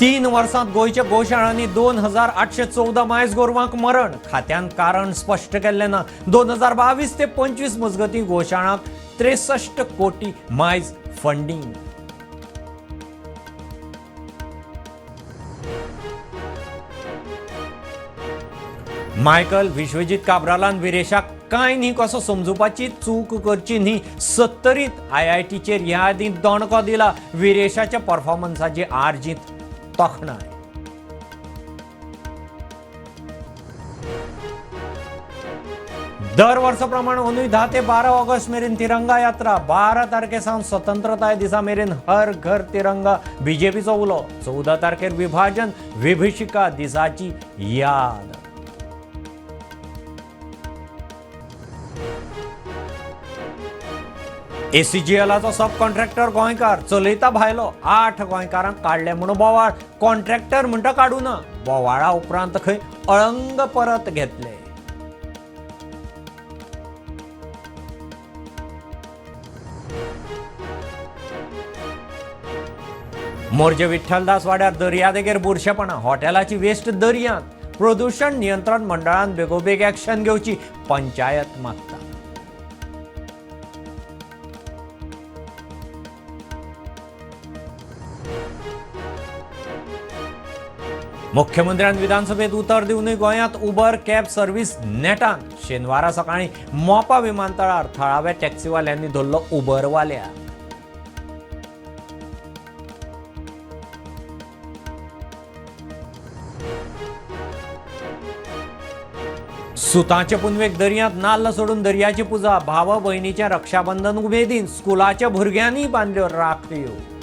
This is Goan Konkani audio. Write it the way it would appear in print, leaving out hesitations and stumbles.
3 वर्सांत गोंयच्या गोशाळांनी 2814 मायज गोरवांक मरण. खात्यान कारण स्पश्ट केल्लें ना. 2022 ते 25 मजगतीं गोशाळांक 63 कोटी मायज फंडींग. मायकल विश्वजीत काब्रालान विरेशाक कांय न्ही कसो समजुपाची चूक करची न्ही. 70त आयआयटीचेर ह्या आदीं दणको दिला. विरेशाच्या परफॉर्मन्साची आर्जीत तोखणाय. दर वर्सा प्रमाण अंदूय 10 ते 12 ऑगस्ट मेरेन तिरंगा यात्रा. 12 तारखे सावन स्वतंत्रताय दिसा मेरेन हर घर तिरंगा बीजेपीचो उलो. 14 तारखेर विभाजन विभीषिका दिसाची याद. एसीजीएलाचो सब कॉन्ट्रॅक्टर गोंयकार चलयता भायलो. 8 गोंयकारांक काडले म्हूण बोवाळ. कॉन्ट्रॅक्टर म्हणटा काडूं ना. बोवाळा उपरांत खंय अळंग परत घेतले. मोरजे विठ्ठलदास वाड्यार दर्यादेगेर बुरशेपणां. हॉटेलाची वेस्ट दर्यांत. प्रदूषण नियंत्रण मंडळान बेगोबेग ऍक्शन घेवची पंचायत मागता. मुख्यमंत्र्यान विधानसभेत उतर दिवनूय गोंयांत उबर कॅब सर्व्हिस नेटान. शेनवारा सकाळी मोपा विमानतळार थळाव्या टॅक्सीवाल्यांनी धरलो उबरवाल्या. सुताचे पुनवेक दर्यांत नाल्ल सोडून दर्याची पुजा. भाव भयणीचें रक्षाबंधन उमेदीन. स्कुलाच्या भुरग्यांनी बांदल्यो राखयो.